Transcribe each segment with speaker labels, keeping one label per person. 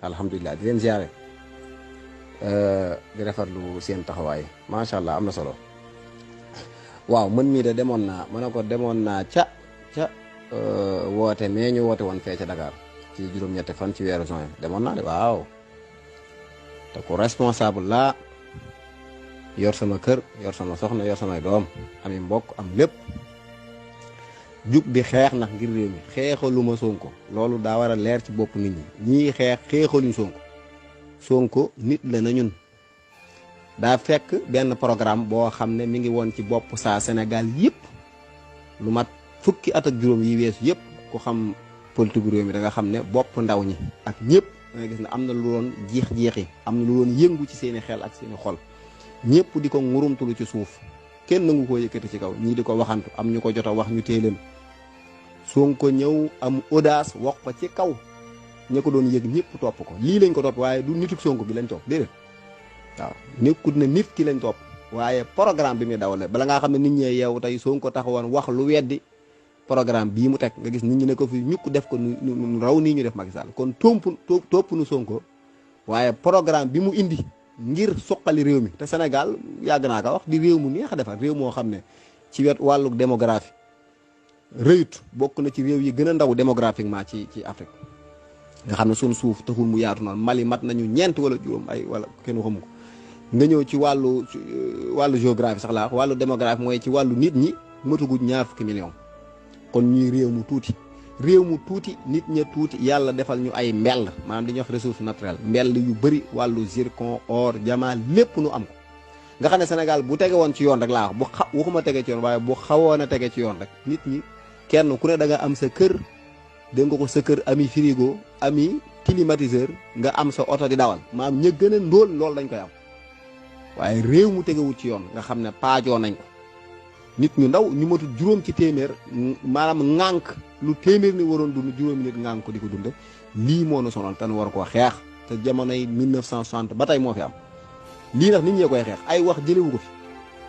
Speaker 1: alhamdulilah di leen ziare di rafetlu seen taxawaay macha allah am na solo. waaw man mii de demoon naa ma ne ko demoon naa ca woote mais ñu woote woon fee ca Dakar ci juróom-ñetti fan ci weeru juin demoon naa de waaw te ku responsable laa yor sama kër yor sama soxna yor samay doom ami mbokk am lépp jug di xeex nag ngir réew mi xeexaluma Sonko loolu daa war a leer ci bopp nit ñi ñii xeex xeexaluñ Sonko nit la na ñun daa fekk benn programme boo xam ne mi ngi woon ci bopp saa Sénégal yëpp lu mat fukki at ak juróom yi weesu yëpp ku xam politique réew mi da nga xam ne bopp ndaw ñi ak ñëpp da nga gis ne am na lu doon jeex-jeexi am na lu doon yëngu ci seeni xel ak seeni xol ñëpp di ko ngurumtulu ci suuf kenn nangu koo yëkkati ci kaw ñii di ko waxantu am ñu ko jot a wax ñu téye leen Sonko ñëw am audace wax ko ci kaw ña ko doon yëg ñëpp topp ko lii lañ ko topp waaye du nituk Sonko bi lañ topp déedéet waaw nekkut ne nit ki lañ topp waaye programme bi muy dawale bala ngaa xam ne nit ñee yeewu tey Sonko taxawoon wax lu weddi programme bii mu teg nga gis nit ñi ne ko fi ñukk def ko nu raw nii ñu def Macky Sall kon topp nu Sonko waaye programme bi mu indi ngir suqali réew mi te Sénégal yàgg naa ko wax di réew mu neex a defar réew moo xam ne ci wet wàllu démographie rëyut bokk na ci réew yi gën a ndaw démographiquement ci Afrique nga xam ne suñ suuf taxul mu yaatu noonu Mali mat nañu ñeent wala juróom ay wala kenn xamu ko nga ñëw ci wàllu géographie sax laa wàllu démographie mooy ci wàllu nit ñi mataguñ 20 millions kon ñuy réew mu tuuti nit ña tuuti yàlla defal ñu ay mbell maanaam di ñuy wax ressource naturelle mbell yu bëri wàllu zircon or diamant lépp nu am ko nga xam ne Sénégal bu tege woon ci yoon rek laa wax waxuma tege ci yoon waaye bu xawoon a tege ci yoon rek nit ñi kenn ku ne da nga am sa kër dégg nga ko sa kër ami frigo ami climatiseur nga am sa oto di dawal maanaam ña gën a ndóol loolu dañ koy am waaye réew mu tegewut ci yoon nga xam ne paajoo nañ ko nit ñu ndaw ñu matul juróom ci téeméer maanaam ŋànk lu téeméer ni waroon dund juróomi nit ŋànk ko di ko dunde lii moo nu sonal te nu war koo xeex te jamonoy 1960 ba tey moo fi am lii nag nit ñee koy xeex ay wax jëlewu ko fi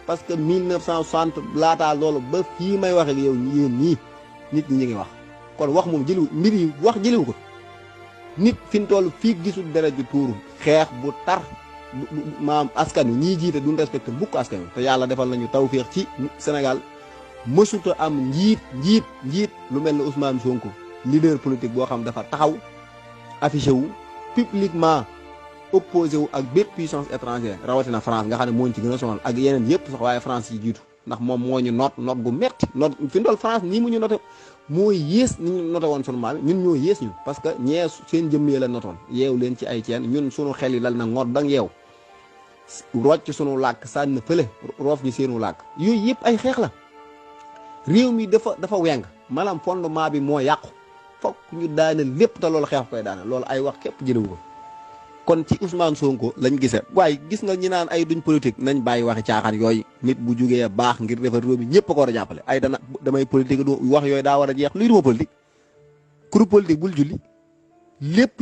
Speaker 1: parce que 1960 laataa loolu ba fii may wax ak yow yéen ñii nit ñi ngi wax kon wax moom jëlewu mbir yi wax jëlewu ko nit fi mu toll fii gisul deret ju tuuru xeex bu tar maam askan wi ñii jiite duñ respecté bukk askan wi te yàlla defal nañu tawféex ci Sénégal mësuta am njiit lu mel ne Ousmane Sonko leader politique boo xam dafa taxaw affiché wu publiquement opposé wu ak bépp puissance étrangère rawatina France nga xam ne moo ñu ci gën a sonal ak yeneen yëpp sax waaye France yi jiitu ndax moom moo ñu noot gu metti noot fi ndool France nii mu ñu noté mooy yées ni ñu noté woon sunu maam ñun ñoo yées ñun parce que ñee seen jëmm yi la notoon yeew leen ci ay ceen ñun sunu xel yi lal na ngoot dang yeew rocc sunu làkk sànni fële roof ñu seenu làkk yooyu yëpp ay xeex la réew mi dafa weng maanaam fondement bi moo yàqu fokk ñu daane lépp te loolu xeex koy daane loolu ay wax képp jëlewu ko kon ci Ousmane Sonko lañ gisee waaye gis nga ñi naan ay duñ politique nañ bàyyi waxi caaxaan yooyu nit bu jugee baax ngir defar réew mi ñëpp a ko war a jàppale ay damay politique du wax yooyu daa war a jeex luy duma politique kuru politique bul julli lépp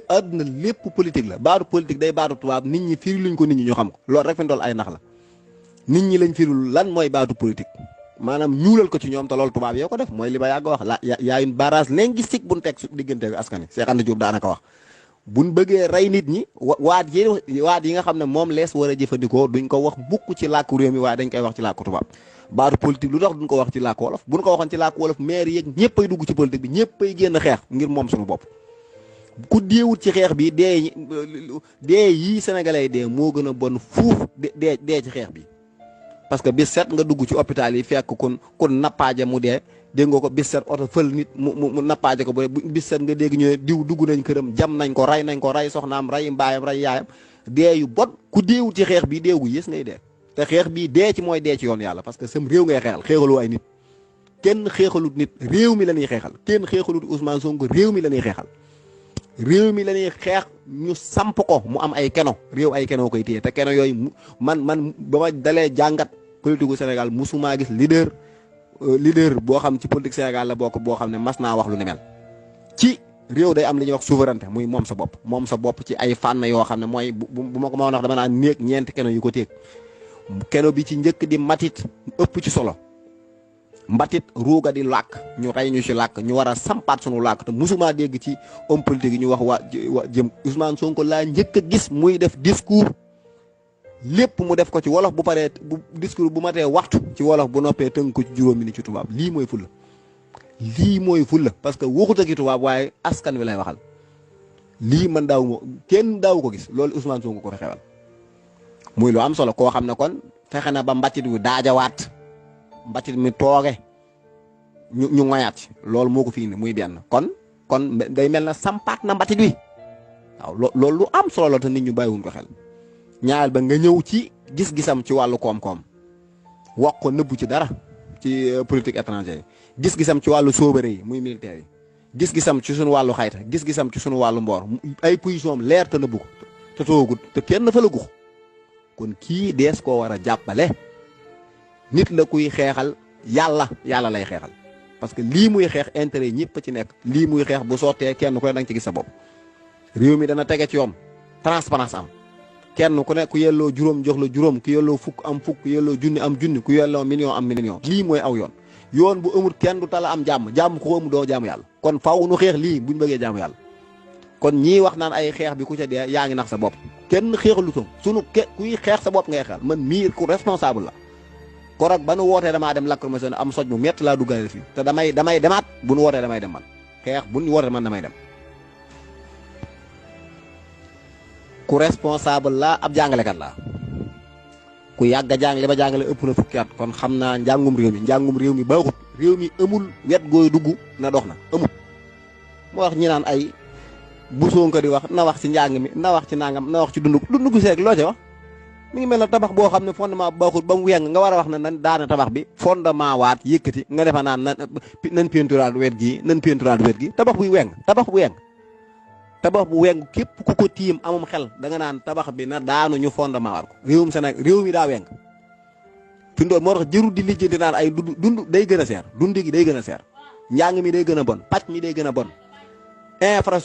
Speaker 1: àdduna lépp politique la baatu politique day baatu tubaab nit ñi firi luñ ko nit ñi ñu xam ko loolu rek fi ndool ay nax la nit ñi lañ firul lan mooy baatu politique maanaam ñuulal ko ci ñoom te loolu tubaab yoo ko def mooy li ma yàgg wax la yaa une barrage linguistique buñ teg su diggante askan wi Cheikh Anta Diop daanaka wax buñ bëggee rey nit ñi waat yi nga xam ne moom lees war a jëfandikoo duñ ko wax bukk ci làkku réew mi waaye dañ koy wax ci làkku tubaab baatu politique lu tax duñ ko wax ci làkku wolof buñ ko waxoon ci làkku wolof maire yeeg ñëppay dugg ci politique bi ñëppay génn xeex ngir moom suñu bopp ku deewut ci xeex bi dee yii sénégalais dee moo gën a bon fuuf dee ci xeex bi parce que bis set nga dugg ci hôpital yi fekk kun nappaaje mu dee dégg nga ko bis set oto fël nit mu nappaaje ko ba bis set nga dégg ñu ne diw dugg nañ këram jam nañ ko rey soxnaam rey mbaayam rey yaayam dee yu bon ku deewut ci xeex bi deewu yées ngay dee te xeex bii dee ci mooy dee ci yoon yàlla parce que sam réew ngay xeexal xeexalu ay nit kenn xeexalut nit réew mi la ñuy xeexal kenn xeexalut Ousmane Sonko réew mi la ñuy xeexal réew mi la ñuy xeex ñu samp ko mu am ay keno réew ay keno koy téye te keno yooyu man ba ma dalee jàngat politique gu Sénégal musuma gis leader boo xam ci politique Sénégal la bokk boo xam ne mas naa wax lu ni mel ci réew day am li ñuy wax souveraineté muy moom sa bopp ci ay fànn yoo xam ne mooy bu ma ko ma wax dama naan néeg ñeenti keno yu ko téeg keno bi ci njëkk di matit ëpp ci solo mbatit ruuga di làkk ñu rey ñu ci làkk ñu war a sampaat sunu làkk te musuma dégg ci homme politique yi ñu wax waa jëm Ousmane Sonko laa njëkk a gis muy def discours lépp mu def ko ci wolof bu paree bu discours bu matee waxtu ci wolof bu noppee tënk ko ci juróomi ni ci tubaab lii mooy fulla lii mooy fulla parce que waxut ak tubaab waaye askan wi lay waxal lii man daaw ma kenn daaw ko gis loolu Ousmane Sonko ko fi xewal muy lu am solo koo xam ne kon fexe na ba mbatit wi daajawaat mbatit mi tooge ñu ngoyaat ci loolu moo ko fi indi muy benn kon day mel na sampaat na mbatit wi waaw loolu lu am solo la te nit ñu bàyyiwuñ ko xel ñaareel ba nga ñëw ci gis-gisam ci wàllu koom-koom wax ko nëbbu ci dara ci politique étrangère gis-gisam ci wàllu soobare yi muy militaire yi gis-gisam ci suñu wàllu xayta gis-gisam ci suñu wàllu mboor ay position leer te nëbbu ko te toogut te kenn fa la gux kon kii dees koo war a jàppale nit la kuy xeexal yàlla lay xeexal parce que lii muy xeex intérêt ñëpp ci nekk lii muy xeex bu sottee kenn ku ne danga ci gis sa bopp réew mi dana tege ci yoon transparence am kenn ku ne ku yelloo juróom jox la juróom ku yelloo fukk am fukk ku yelloo junni am junni ku yelloo million am million lii mooy aw yoon bu amul kenn du tala am jàmm ku ko amul doo jaamu yàlla kon faaw nu xeex lii buñ bëggee jaamu yàlla kon ñii wax naan ay xeex bi ku ca dee yaa ngi nax sa bopp kenn xeexalu toom kuy xeex sa bopp ngay xeexal man mii ku responsable la korog ba nu wootee damaa dem lacrymogène am soj bu métti laa duggaale fii te damay demaat bu nu wootee damay dem man xeex bu nu wootee man damay dem ku responsable laa ab jàngalekat laa ku yàgg a jàngale ba jàngale ëpp na fukki at kon xam naa njàngum réew mi baaxut réew mi amul wet gooy dugg na dox na amul moo wax ñi naan ay bu Sonko di wax na wax ci njàng mi na wax ci nangam na wax ci dund gu seeg loo ci wax mi ngi mel na tabax boo xam ne fondement baaxut ba mu weng nga war a wax ne nan daana tabax bi fondement waat yëkkati nga defa naan nan peinturaat wet gi tabax buy weng tabax bu weng képp ku ko tiim amum xel da nga naan tabax bi na daanu ñu fondement waat ko réewum Sénégal réew mi daa weng fi ndoon moo tax jërul di lijjanti naan ay dund day gën a seer dund gi day gën a seer njàng mi day gën a bon pàcc mi day gën a bon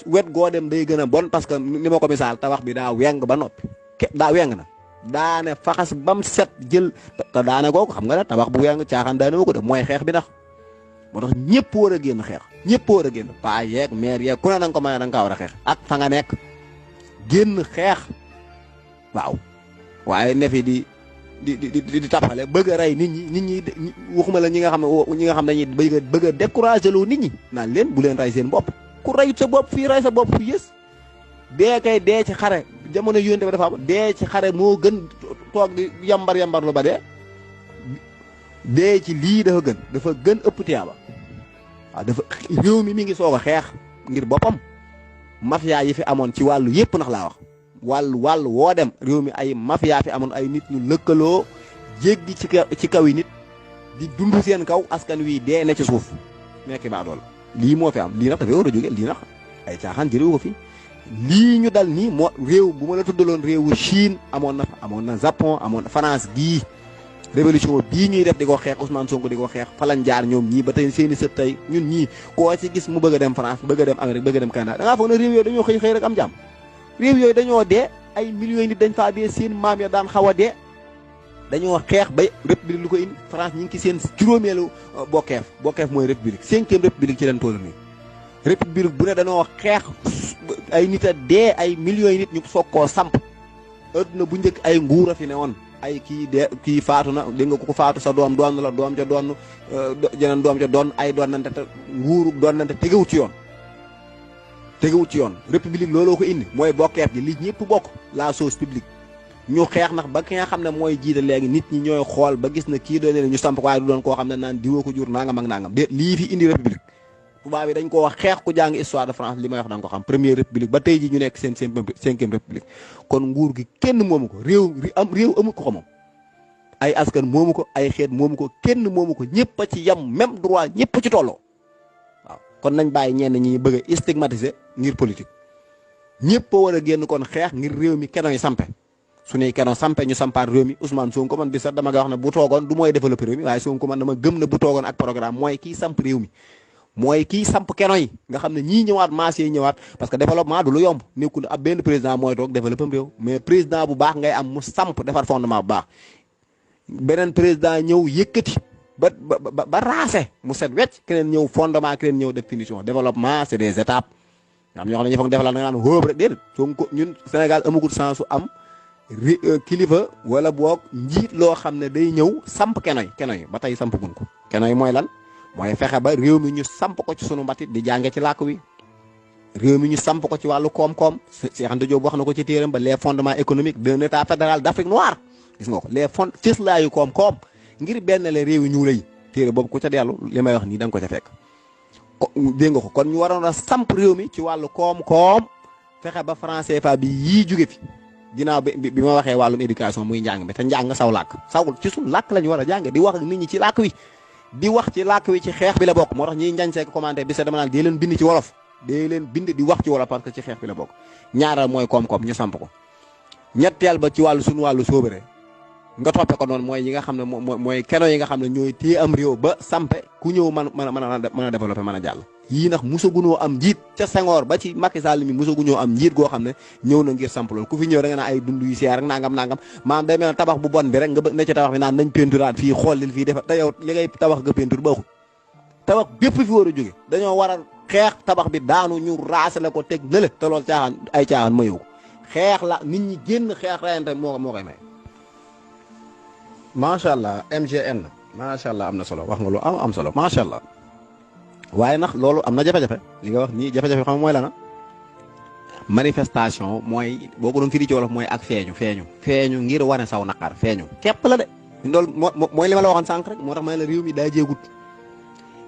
Speaker 1: wet goo dem day gën a bon parce que ni ma ko misaal tabax bi daa weng ba noppi daa weng na daane faxas bam set jël te daane googu xam nga ne tabax bu weng caaxaan daane woo ko def mooy xeex bi ndax moo tax ñëpp war a génn xeex ñëpp war a génn paa yeeg maire yeeg ku ne danga ko mën a danga kaa war a xeex ak fa nga nekk génn xeex waaw waaye ne fi di tappale bëgg a rey nit ñi waxuma la ñi nga xam dañuy bëgg a décourager loo nit ñi naan leen bu leen rey seen bopp ku reyut sa bopp fii rey sa bopp fi yées dee kay dee ci xare jamono yónte ba dafa am dee ci xare moo gën toog di yambar lu ba dee ci lii dafa gën ëpp tiyaaba waaw réew mi ngi soog a xeex ngir boppam mafia yi fi amoon ci wàllu yëpp ndax laa wax wàllu woo dem réew mi ay mafia fi amoon ay nit ñu lëkkaloo jéggi ci kaw yi nit di dund seen kaw askan wi dee ne ci suuf nekk baa dool lii moo fi am lii nag dafay war a jóge lii nag ay caaxaan jërewu ko fi lii ñu dal nii moo réew bu ma la tuddaloon réewu Chine amoon na Japon amoon na France gii révolution bii ñuy def di ko xeex Ousmane Sonko di ko xeex falan jaar ñoom ñii ba tey seeni sët tey ñun ñii koo ci gis mu bëgg a dem France bëgg a dem Amérique bëgg a dem Canada da ngaa foog ne réew yooyu dañoo xëy rek am jàmm réew yooyu dañoo dee ay millions nit dañ faa dee seen maam ya daan xaw a dee dañoo xeex ba république lu ko indi France ñi ngi ci seen juróomeelu bokkeef mooy république 5e république ci leen toll nii république bu ne dañoo xeex ay nit a dee ay millions yi nit ñu soog koo samp adduna bu njëkk ay nguur a fi ne woon ay kii faatu na dégg nga ko faatu sa doom doon la doom ca doon jeneen doom ca doon ay doon nante te nguuru doon nante tegewut ci yoon république looloo ko indi mooy bokkeef gi li ñëpp bokk la chose publique ñu xeex nax ba ki nga xam ne mooy jiite léegi nit ñi ñooy xool ba gis na kii doon ne ñu samp waaye du doon koo xam ne naan diwoo ko jur nangam ak nangam de lii fi indi république tubaab bi dañ ko wax xeex ku jàng histoire de France li may wax da nga ko xam première république ba tey ji ñu nekk seen 5e république kon nguur gi kenn moomu ko réew amul ko moom ay askan moomu ko ay xeet moomu ko kenn moomu ko ñëpp a ci yam même droit ñëpp a ci tolloo waaw kon nañ bàyyi ñenn ñi bëgg a stigmatiser ngir politique ñëpp a war a génn kon xeex ngir réew mi keno yi sampe suñuy keno sampe ñu sampaat réew mi Ousmane Sonko man bi sax dama nga wax ne bu toogoon du mooy développer réew mi waaye Sonko man dama gëm ne bu toogoon ak programme mooy kii samp réew mi mooy kii samp keno yi nga xam ne ñii ñëwaat maas yi ñëwaat parce que développement du lu yomb nekkul ab benn président mooy toog développer réew mais président bu baax ngay am mu samp defar fondement bu baax beneen président ñëw yëkkati ba raase mu set wecc keneen ñëw fondement keneen ñëw def finition développement c'est des étapes nga xam ñoo xam ne ñu foog defal da nga naan hóob rek déedéet Sonko ñun Sénégal amagul chance su am kilifa wala boog njiit loo xam ne day ñëw samp kenoy ba tey samp gun ko kenoy mooy lan mooy fexe ba réew mi ñu samp ko ci sunu mbatit di jànge ci làkk wi réew mi ñu samp ko ci wàllu koom-koom Cheikh Anta Diop wax na ko ci téeram ba les fondements économiques d'un état fédéral d'Afrique noire gis nga ko les fonds cëslaayu koom-koom ngir benn le réew yi ñu lay téere boobu ku ca dellu li may wax nii da nga ko ca fekk dégg nga ko kon ñu waroon a samp réew mi ci wàllu koom-koom fexe ba franc CFA bi yii jóge fi ginnaaw bi ma waxee wàllum éducation muy njàng mi te njàng saw làkk sawul ci suñ làkk la ñu war a jàng di wax ak nit ñi ci làkk wi di wax ci làkk wi ci xeex bi la bokk moo tax ñiy njañ seek commenté bi sa dama naan dee leen bind ci wolof dee leen bind di wax ci wolof parce que ci xeex bi la bokk ñaaral mooy koom-koom ñu samp ko ñetteel ba ci wàllu suñu wàllu sóobare nga toppe ko noonu mooy yi nga xam ne mooy keno yi nga xam ne ñooy téye am réew ba sampe ku ñëw mën a développé mën a jàll yii nag musagunoo am njiit ca Senghor ba ci Macky Sall mi musaguñoo am njiit goo xam ne ñëw na ngir samp loolu ku fi ñëw da nga naan ay dund yu seer rek nangam maanaam day mel ne tabax bu bon bi rek nga bëgg ne ci tabax bi naan nañ peinturaat fii xoolil fii defa te yow li ngay tabax nga peinture baaxul tabax bépp fi war a jóge dañoo war a xeex tabax bi daanu ñu raasale ko teg nële te loolu caaxaan mayewu ko xeex la nit ñi génn xeex rayante moo koy may macha allah MGN macha allah am na solo wax nga lu am solo macha allah waaye nag loolu am na jafe-jafe li nga wax nii jafe-jafe xam mooy la na manifestation mooy boo ko doon firi ci wolof mooy ak feeñu ngir wane saw naqar feeñu képp la de loolu mooy li ma la waxoon sànq rek moo tax ma ne la réew mi daa jéegut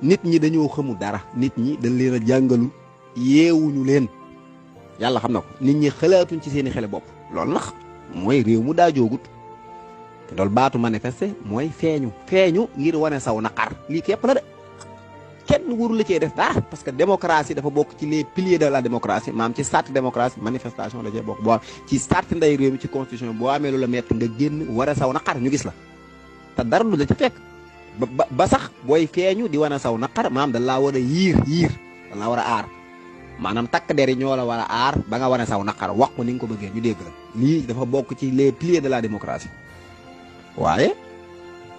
Speaker 1: nit ñi dañoo xamul dara nit ñi dañ leen a jàngalu yeewuñu leen yàlla xam na ko nit ñi xalaatuñ ci seeni xele bopp loolu nag mooy réew mu daa joogut loolu baatu manifester mooy feeñu ngir wane saw naqar lii képp la de kenn wuru la cee def dara parce que démocratie dafa bokk ci les piliers de la démocratie maanaam ci charte démocratie manifestation la cee bokk boo ci charte nday réew mi ci constitution boo amee lu la metti nga génn wane saw naqar ñu gis la te dara lu la ci fekk ba sax booy feeñu di wane saw naqar maanaam dañ laa war a yiir dañ laa war a aar maanaam takk der yi ñoo la war a aar ba nga wane saw naqar wax ko ni nga ko bëggee ñu dégg la lii dafa bokk ci les piliers de la démocratie waaye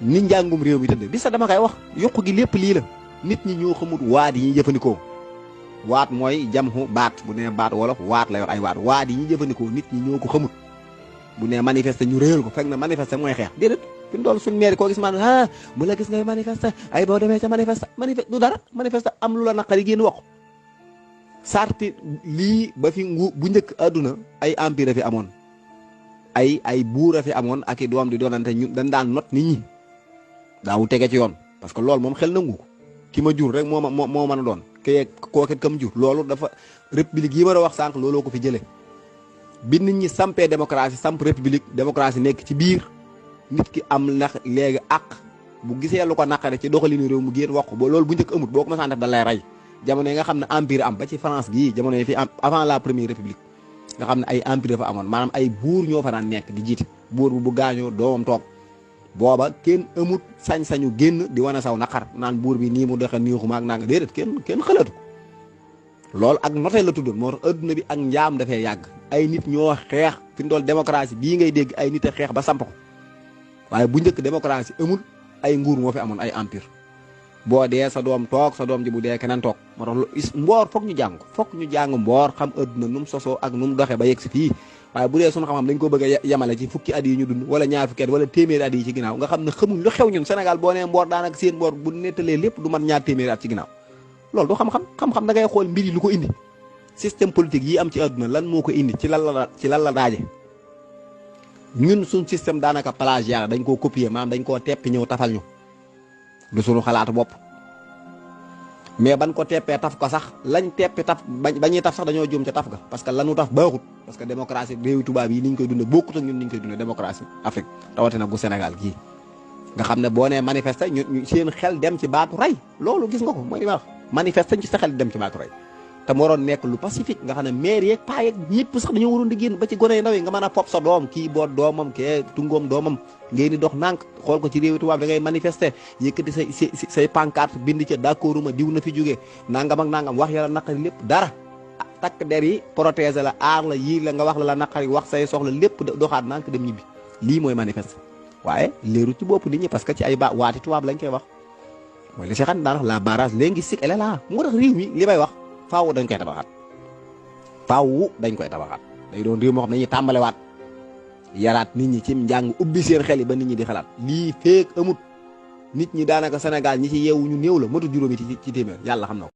Speaker 1: ni njàngum réew mi tëdd bi sax dama koy wax yokku gi lépp lii la nit ñi ñoo xamut waat yi ñuy jëfandikoo waat mooy jamhu baat bu nee baat wolof waat la yor ay waat yi ñuy jëfandikoo nit ñi ñoo ko xamut bu nee manifester ñu réyal ko fekk na manifester mooy xeex déedéet fi mu doon suñu maire koo gis maanaam bu la gis ngay manifester ay boo demee ca manifester du dara manifester am lu la naqari génn wax sarti lii ba fi bu njëkk àdduna ay empire fi amoon ay buur a fi amoon ak i doom di doonante ñu dañ daan not nit ñi daawu tege ci yoon parce que loolu moom xel nangu ko ki ma jur rek moo mën a doon kooket kam jur loolu dafa république yi ma wax sànq looloo ko fi jëlee bi nit ñi sampee démocratie samp république démocratie nekk ci biir nit ki am nax léegi ak bu gisee lu ko naqare ci doxalinu réew mu génn wax ko loolu bu njëkk amut boo ko mësaan def da lay rey jamono yi nga xam ne empire am ba ci France gii jamono yi fi am avant la première république nga xam ne ay empire fa amoon maanaam ay buur ñoo fa daan nekk di jiite buur bu gaañoo doomam toog booba kenn amut sañ-sañu génn di wane saw naqar naan buur bi nii mu doxe niixuma ak nanga déedéet kenn xalaatu ko loolu ak noteel la tuddoon moo tax adduna bi ak njaam dafay yàgg ay nit ñoo xeex fi ndool démocratie bii ngay dégg ay nit a xeex ba samp ko waaye bu njëkk démocratie amul ay nguur moo fi amoon ay empire boo dee sa doom toog sa doom ji bu dee keneen toog moo tax mboor foog ñu jàng mboor xam adduna nu mu sosoo ak nu mu doxee ba yegg si fii waaye bu dee sunu xam-xam dañ ko bëgg a yemale ci fukki at yi ñu dund wala ñaar fukki at wala téeméeri at yi ci ginnaaw nga xam ne xamuñ lu xew ñun Sénégal boo nee mboor daanaka seen mboor bu nettalee lépp du man ñaar téeméeri at ci ginnaaw loolu du xam-xam da ngay xool mbir yi lu ko indi système politique yi am ci adduna lan moo ko indi ci lan la daaje ñun suñ système daanaka plagiat dañ koo copier maanaam dañ koo teppi ñëw tafal ñu du suñu xalaatu bopp mais ban ko teppee taf ko sax lañ teppi taf bañuy taf sax dañoo juum ca taf ga parce que lanu taf baaxut parce que démocratie réewi tubaab yi ni ñu koy dunde bokkut ak ñun ni ñu koy dunde démocratie Afrique rawatina bu Sénégal gii nga xam ne boo nee manifester ñu seen xel dem ci baatu rey loolu gis nga ko mooy li ma wax manifester ci sa xel dem ci baatu rey te mu waroon nekk lu pacifique nga xam ne maire yeeg paa yeeg ñëpp sax dañoo waroon di génn ba ci gone yu ndaw yi nga mën a pop sa doom kii boot doomam kee tungoom doomam ngay ni dox nànk xool ko ci réewi tubaab da ngay manifester yëkkati say pancarte bind ca d'accorduma diw na fi jógee nangam ak nangam wax yàlla naqari lépp dara takk der yi protéger la aar la yii la nga wax la naqari wax say soxla lépp doxaat nànk dem ñibbi lii mooy manifester waaye leeru ci bopp nit ñi parce que ci ay waati tubaab lañ koy wax mooy li si xam daan wax la barrage linguistique elle est là moo tax réew mi li may wax faaw dañ koy tabaxaat faaw dañ koy tabaxaat day doon réew moo xam ne dañuy tàmbalewaat yaraat nit ñi ci njàng ubbi seen xel yi ba nit ñi di xalaat lii feek amut nit ñi daanaka Sénégal ñi ci yeewu ñu néew la matu juróomi ci téeméer yàlla xam na ko